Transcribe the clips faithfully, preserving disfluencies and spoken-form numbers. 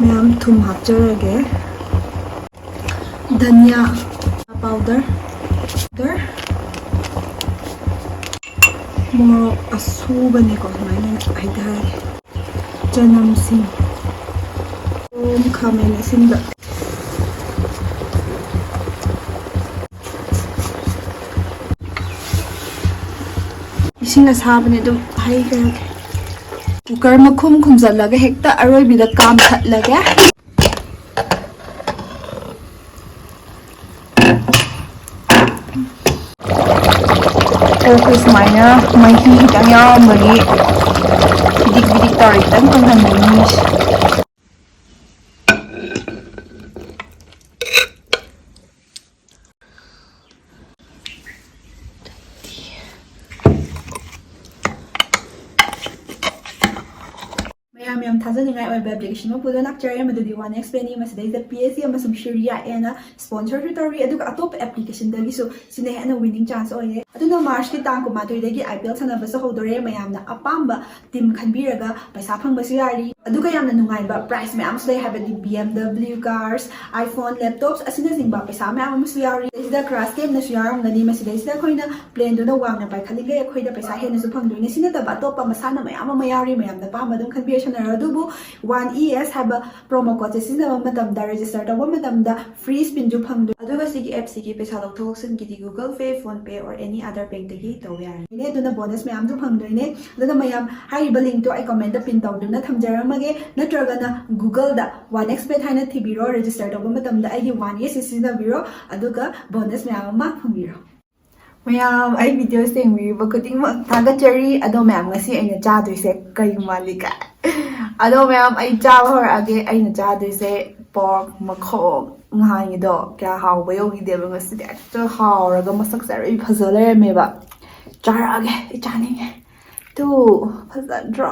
ꯌꯥꯝ ꯊꯨꯝ ꯍꯥꯞꯆꯔꯒꯦ꯫ ꯙꯅꯤꯌꯥ powder, powder, ꯃꯣꯔꯣꯛ ꯑꯁꯨꯕꯅꯦꯀꯣ, ꯁꯨꯃꯥꯏꯅ ꯍꯩꯊꯔꯒꯦ꯫ ꯆꯅꯝꯁꯤꯡ, ꯈꯥꯃꯦꯟ ꯑꯁꯤꯟꯕ꯫ ꯏꯁꯤꯡ ꯑꯁꯥꯕꯅꯦ ꯑꯗꯨꯝ ꯍꯩꯈ꯭ꯔꯒꯦ꯫ ꯀꯨꯀꯔ ꯃꯈꯨꯝ ꯈꯨꯝꯖꯤꯜꯂꯒ ꯍꯦꯛꯇ ꯑꯔꯣꯏꯕꯤꯗ ꯀꯥꯝꯊꯠꯂꯒꯦ꯫ ꯑꯣꯛꯁꯦ ꯁꯨꯃꯥꯏꯅ ꯃꯍꯤ ꯈꯤꯇꯪ ꯌꯥꯎꯔꯝꯕꯒꯤ ꯕꯤꯗꯤꯛ ꯕꯤꯗꯤꯛ ꯇꯧꯔꯦ, ꯈꯤꯇꯪ ꯀꯪꯍꯟꯕꯤꯅꯤ꯫ ꯃꯌꯥꯝ ꯌꯥꯝ ꯊꯥꯖꯅꯤꯡꯉꯥꯏ ꯑꯣꯏꯕ ꯑꯦꯄ꯭ꯂꯤꯀꯦꯁꯟ ꯑꯃ ꯄꯨꯗꯨꯅ ꯂꯥꯛꯆꯔꯦ, ꯃꯗꯨꯗꯤ one X ꯄꯦꯅꯤ꯫ ꯃꯁꯤꯗꯩꯁꯤꯗ P S C ꯑꯃꯁꯨꯡ ꯁꯤꯔꯤꯌꯥ ꯑꯦꯅ ꯁ꯭ꯄꯣꯟꯁꯔꯁꯨ ꯇꯧꯔꯤ, ꯑꯗꯨꯒ ꯑꯇꯣꯞꯄ ꯑꯦꯄ꯭ꯂꯤꯀꯦꯁꯟꯗꯒꯤꯁꯨ ꯁꯤꯅ ꯍꯦꯟꯅ ꯋꯤꯅꯤꯡ ꯆꯥꯟꯁ ꯑꯣꯏꯌꯦ꯫ ꯑꯗꯨꯅ ꯃꯥꯔꯆꯀꯤ ꯇꯥꯡ ꯀꯨꯟꯃꯥꯊꯣꯏꯗꯒꯤ ꯑꯥꯏ ꯄꯤ ꯑꯦꯜ ꯁꯥꯟꯅꯕꯁꯨ ꯍꯧꯗꯣꯔꯦ꯫ ꯃꯌꯥꯝꯅ ꯑꯄꯥꯝꯕ ꯇꯤꯝ ꯈꯟꯕꯤꯔꯒ ꯄꯩꯁꯥ ꯐꯪꯕꯁꯨ ꯌꯥꯔꯤ, ꯑꯗꯨꯒ ꯌꯥꯝꯅ ꯅꯨꯡꯉꯥꯏꯕ ꯄ꯭ꯔꯥꯏꯖ ꯃꯌꯥꯝ ꯑꯃꯁꯨ ꯂꯩ, ꯍꯥꯏꯕꯗꯤ B M W cars, iPhone, laptops ꯑꯁꯤꯅꯆꯤꯡꯕ ꯄꯩꯁꯥ ꯃꯌꯥꯝ ꯑꯃꯁꯨ ꯌꯥꯎꯔꯤ꯫ ꯁꯤꯗ ꯀ꯭ꯔꯥꯁ ꯒꯦꯝꯅꯁꯨ ꯌꯥꯎꯔꯝꯒꯅꯤ꯫ ꯃꯁꯤꯗꯩꯁꯤꯗ ꯑꯩꯈꯣꯏꯅ ꯄ꯭ꯂꯦꯟꯗꯨꯅ ꯋꯥꯡꯅ ꯄꯥꯏꯈꯠꯂꯤꯈꯩ ꯑꯩꯈꯣꯏꯗ ꯄꯩꯁꯥ ꯍꯦꯟꯅꯁꯨ ꯐꯪꯗꯣꯏꯅꯦ꯫ ꯁꯤ ꯅꯠꯇꯕ ꯑꯇꯣꯞꯄ ꯃꯁꯥꯟꯅ ꯃꯌꯥꯝ ꯑꯃ ꯌꯥꯎꯔꯤ, ꯃꯌꯥꯝꯅ ꯑꯄꯥꯝꯕ ꯑꯗꯨꯝ ꯈꯟꯕꯤꯔ ꯁꯥꯟꯅꯔꯣ꯫ ꯑꯗꯨꯕꯨ ꯋꯥꯟ ꯏ ꯑꯦꯁ ꯍꯥꯏꯕ ꯄ꯭ꯔꯣꯃꯣ ꯀꯣꯗꯁꯦ ꯁꯤꯖꯤꯟꯅꯕ ꯃꯇꯝꯗ, ꯔꯦꯖꯤꯁꯇꯔ ꯇꯧꯕ ꯃꯇꯝꯗ ꯐ꯭ꯔꯤ ꯁ꯭ꯄꯤꯟꯁꯨ ꯐꯪꯗꯣꯏ꯫ ꯑꯗꯨꯒ ꯁꯤꯒꯤ ꯑꯦꯞꯁꯤꯒꯤ ꯄꯩꯁꯥ ꯂꯧꯊꯣꯛ ꯂꯧꯁꯤꯟꯒꯤꯗꯤ Google Pay, PhonePe or any other bankꯇꯒꯤ ꯇꯧꯕ ꯌꯥꯔꯅꯤ꯫ ꯑꯗꯨꯅ ꯕꯣꯅꯁ ꯃꯌꯥꯝꯁꯨ ꯐꯪꯗꯣꯏꯅꯦ꯫ ꯑꯗꯨꯅ ꯃꯌꯥꯝ, ꯍꯥꯏꯔꯤꯕ ꯂꯤꯡꯛꯇꯣ ꯑꯩ ꯀꯃꯦꯟꯇ ꯄꯤꯟ ꯇꯧꯗꯨꯅ ꯊꯝꯖꯔꯝꯃꯒꯦ, ꯅꯠꯇ꯭ꯔꯒꯅ Googleꯗ ꯋꯥꯟ ꯑꯦꯛꯁ ꯕꯦꯠ ꯍꯥꯏꯅ ꯊꯤꯕꯤꯔꯣ, ꯔꯦꯖꯤꯁꯇꯔ ꯇꯧꯕ ꯃꯇꯝꯗ ꯑꯩꯒꯤ ꯋꯥꯟ ꯑꯦꯁ ꯁꯤ ꯁꯤꯖꯤꯟꯅꯕꯤꯔꯣ, ꯑꯗꯨꯒ ꯕꯣꯅꯁ ꯃꯌꯥꯝ ꯑꯃ ꯐꯪꯕꯤꯔꯣ꯫ ꯃꯌꯥꯝ, ꯑꯩ ꯚꯤꯗꯤꯑꯣꯁ ꯌꯦꯡꯕꯤꯔꯤꯕ ꯈꯨꯗꯤꯡꯃꯛ ꯊꯥꯒꯠꯆꯔꯤ꯫ ꯑꯗꯣ ꯃꯌꯥꯝ, ꯉꯁꯤ ꯑꯩꯅ ꯆꯥꯗꯣꯏꯁꯦ ꯀꯔꯤ ꯃꯥꯜꯂꯤ ꯀꯥꯏ? ꯑꯗꯣ ꯃꯌꯥꯝ, ꯑꯩ ꯆꯥꯕ ꯍꯧꯔꯛꯑꯒꯦ꯫ ꯑꯩꯅ ꯆꯥꯗꯣꯏꯁꯦ ꯄꯣꯔꯛ ꯃꯈꯣꯡ꯫ ꯅꯍꯥꯟꯒꯤꯗꯣ ꯀꯌꯥ ꯍꯥꯎꯕ ꯌꯧꯈꯤꯗꯦꯕ, ꯉꯁꯤꯗꯤ ꯍꯦꯛꯇ ꯍꯥꯎꯔꯒ ꯃꯁꯛꯁꯦ ꯑꯔꯣꯏ ꯐꯖ ꯂꯩꯔꯝꯃꯦꯕ꯫ ꯆꯥꯔꯛꯑꯒꯦ, ꯑꯩ ꯆꯥꯅꯤꯡꯉꯦ꯫ ꯇꯨ, ꯐꯖꯗ꯭ꯔꯣ?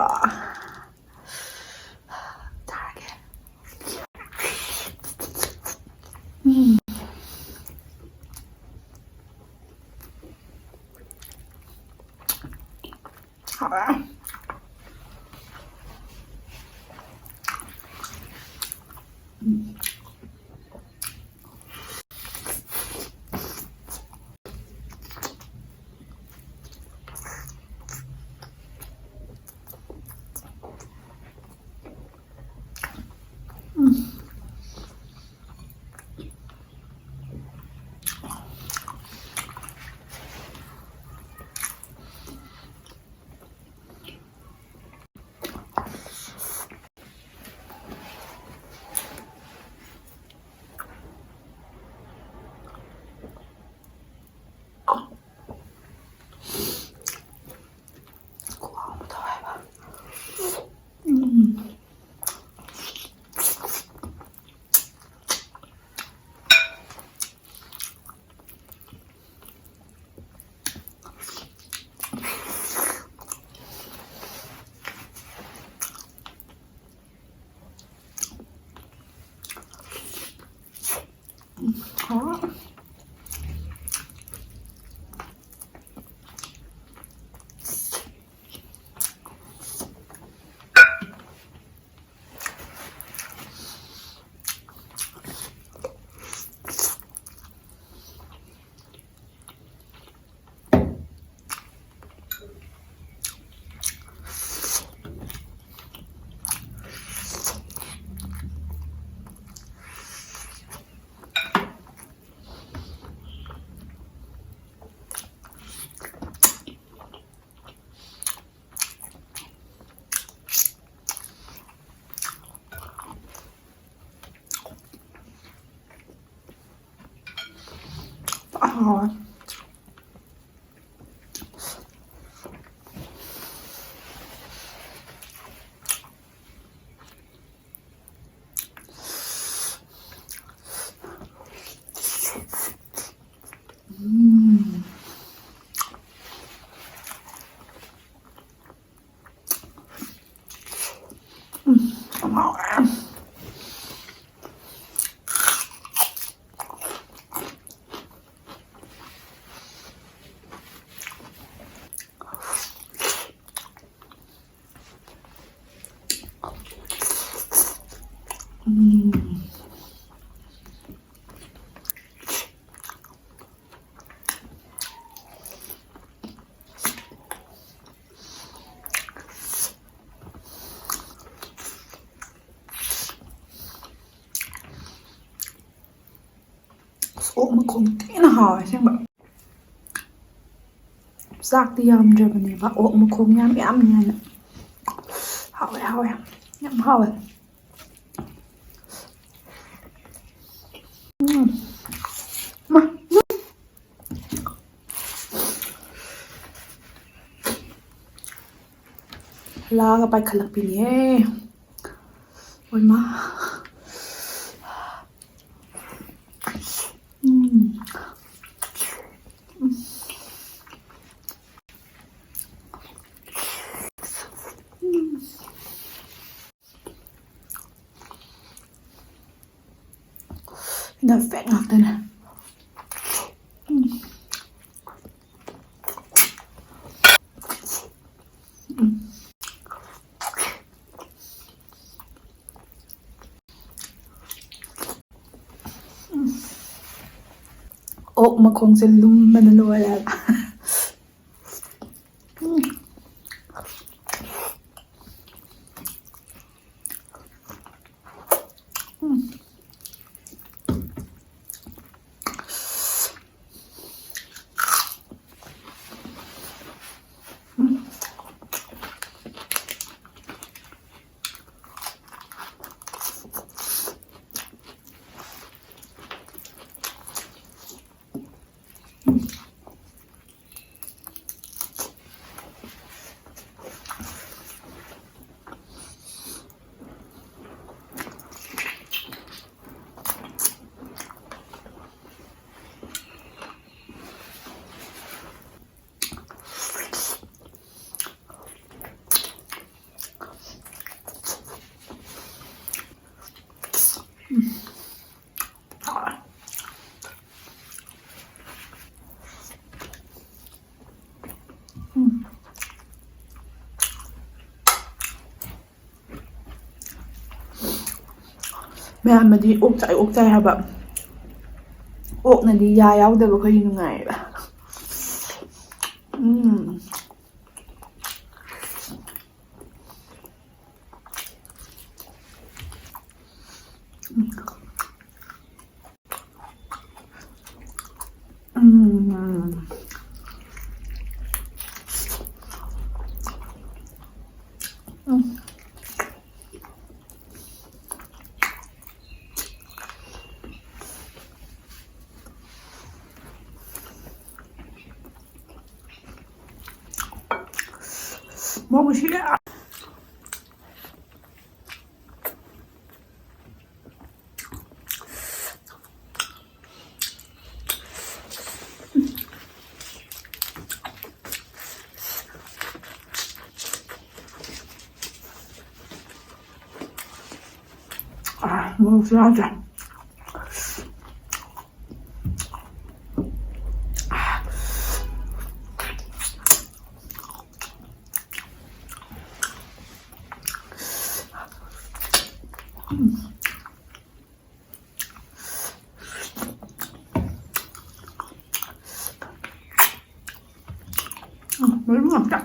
ꯆꯥꯔꯒꯦ꯫ ꯎꯝ꯫ ꯍꯥꯎꯔꯦ꯫ ꯍꯥꯎꯋꯦ꯫ ꯎꯝ꯫ ꯎꯝ, ꯌꯥꯝ ꯍꯥꯎꯋꯦ꯫ ꯎꯝ꯫ ꯑꯁ, ꯑꯣꯛ ꯃꯈꯣꯡ ꯊꯤꯅ ꯍꯥꯎꯋꯦ ꯑꯁꯦꯡꯕ꯫ ꯆꯥꯛꯇꯤ ꯌꯥꯝꯗ꯭ꯔꯕꯅꯦꯕ, ꯑꯣꯛ ꯃꯈꯣꯡ ꯌꯥꯝ ꯌꯥꯝꯅ ꯍꯥꯏꯅ꯫ ꯍꯥꯎꯋꯦ, ꯍꯥꯎꯋꯦ, ꯌꯥꯝ ꯍꯥꯎꯋꯦ꯫ ꯎꯝ꯫ ꯃꯥ꯫ ꯂꯥꯛꯑꯒ ꯄꯥꯏꯈꯠꯂꯛꯄꯤꯅꯦꯍꯦ꯫ ꯑꯣꯏꯃꯥ꯫ ꯎꯝ꯫ ꯁꯤꯅ ꯐꯦꯠ ꯉꯥꯛꯇꯅꯦ꯫ ꯎꯝ꯫ ꯎꯝ꯫ ꯎꯝ꯫ ꯑꯣꯛ ꯃꯈꯣꯡꯁꯦ ꯂꯨꯝꯕꯅ ꯂꯣꯏꯔꯦ꯫ ꯎꯝ꯫ ꯎꯝ꯫ ꯃꯌꯥꯝ ꯑꯃꯗꯤ ꯑꯣꯛ ꯆꯥꯏ, ꯑꯣꯛ ꯆꯥꯏ ꯍꯥꯏꯕ꯫ ꯑꯣꯛꯅꯗꯤ ꯌꯥ ꯌꯥꯎꯗꯕ ꯑꯩꯈꯣꯏꯗꯤ ꯅꯨꯡꯉꯥꯏꯌꯦꯕ꯫ ꯎꯝ꯫ ꯎꯝ꯫ ꯎꯝ꯫ ꯃꯣꯔꯣꯛ ꯁꯤꯔꯦ꯫ ꯑꯥ, ꯃꯣꯔꯣꯛꯁꯨ ꯌꯥꯎꯗ꯭ꯔꯦ꯫ ꯎꯝ, ꯃꯔꯨ ꯉꯥꯛꯇ꯫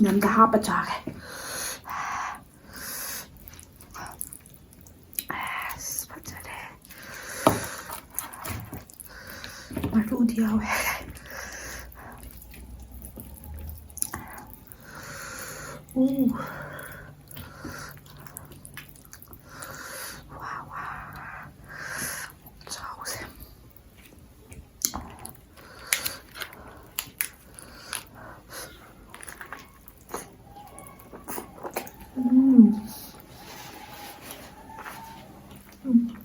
ꯑꯝꯇ ꯍꯥꯞꯄ ꯆꯥꯒꯦ꯫ ꯑꯁ, ꯐꯖꯔꯦ꯫ ꯃꯔꯨꯗꯤ ꯌꯥꯎꯋꯦ꯫ ꯎ꯫ ꯋꯥ, ꯋꯥ꯫ ꯆꯥꯎꯁꯦ꯫ ꯎꯝ꯫ ꯎꯝ꯫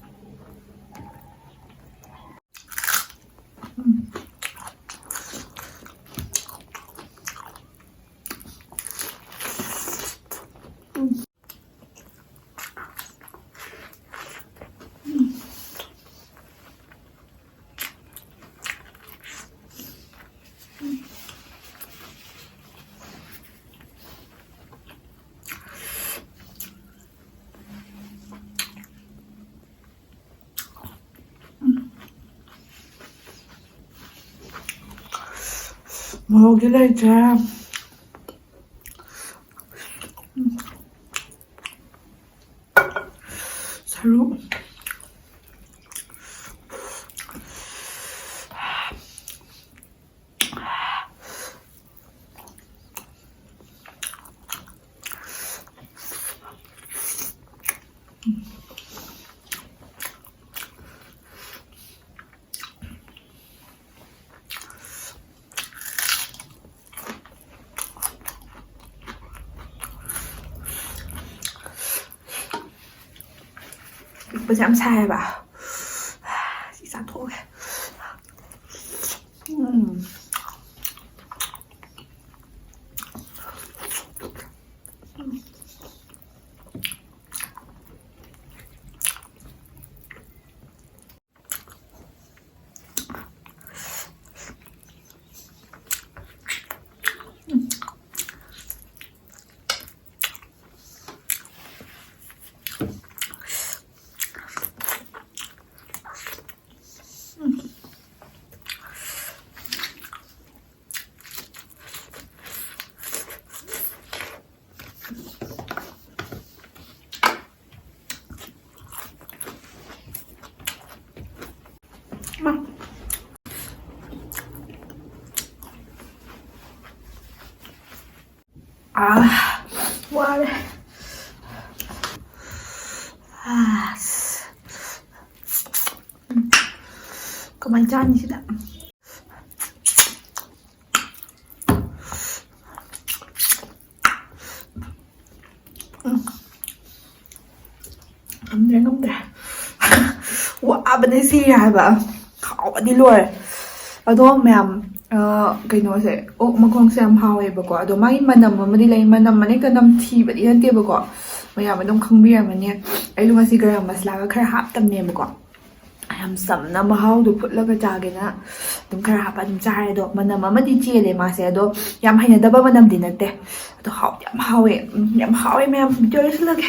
ꯎꯝ꯫ ꯎꯝ꯫ ꯃꯣꯔꯣꯛꯇꯤ ꯂꯩꯇ꯭ꯔꯦ꯫ ꯁꯔꯨ꯫ ꯄꯤꯛꯄꯁꯦ ꯌꯥꯝ ꯁꯥꯏ ꯍꯥꯏꯕ꯫ ꯁꯤ ꯆꯥꯊꯣꯛꯑꯒꯦ꯫ ꯎꯝ꯫ ꯑꯥ, ꯋꯥꯔꯦ꯫ ꯑꯥ, ꯎꯝ, ꯀꯃꯥꯏꯅ ꯆꯥꯅꯤ ꯁꯤꯗ? ꯎꯝ꯫ ꯉꯝꯗ꯭ꯔꯦ, ꯉꯝꯗ꯭ꯔꯦ꯫ ꯋꯥꯕꯅ ꯁꯤꯔꯦ ꯍꯥꯏꯕ꯫ ꯍꯥꯎꯕꯗꯤ ꯂꯣꯏꯔꯦ꯫ ꯑꯗꯣ ꯃꯌꯥꯝ, ꯑ, ꯀꯩꯅꯣꯁꯦ, ꯑꯣꯛ ꯃꯈꯣꯡꯁꯦ ꯌꯥꯝ ꯍꯥꯎꯋꯦꯕꯀꯣ꯫ ꯑꯗꯣ ꯃꯥꯒꯤ ꯃꯅꯝ ꯑꯃꯗꯤ ꯂꯩ꯫ ꯃꯅꯝ ꯑꯃꯅ ꯍꯦꯛꯇ ꯅꯝꯊꯤꯕꯗꯤ ꯅꯠꯇꯦꯕꯀꯣ꯫ ꯃꯌꯥꯝ ꯑꯗꯨꯝ ꯈꯪꯕꯤꯔꯝꯃꯅꯤ꯫ ꯑꯩꯁꯨ ꯉꯁꯤ ꯒꯔꯝ ꯃꯁꯂꯥꯒ ꯈꯔ ꯍꯥꯞꯇꯕꯅꯦꯕꯀꯣ꯫ ꯌꯥꯝ ꯆꯝꯅ ꯃꯍꯥꯎꯗꯣ ꯐꯨꯠꯂꯒ ꯆꯥꯒꯦꯅ ꯑꯗꯨꯝ ꯈꯔ ꯍꯥꯞꯄ ꯑꯗꯨꯝ ꯆꯥꯔꯦ꯫ ꯑꯗꯣ ꯃꯅꯝ ꯑꯃꯗꯤ ꯆꯦꯜꯂꯦ ꯃꯥꯁꯦ꯫ ꯑꯗꯣ ꯌꯥꯝ ꯍꯩꯅꯗꯕ ꯃꯅꯝꯗꯤ ꯅꯠꯇꯦ꯫ ꯑꯗꯣ ꯍꯥꯎꯗꯤ ꯌꯥꯝ ꯍꯥꯎꯋꯦ꯫ ꯎꯝ, ꯌꯥꯝ ꯍꯥꯎꯋꯦ ꯃꯌꯥꯝ꯫ ꯚꯤꯗꯤꯑꯣ ꯂꯣꯏꯁꯤꯜꯂꯒꯦ꯫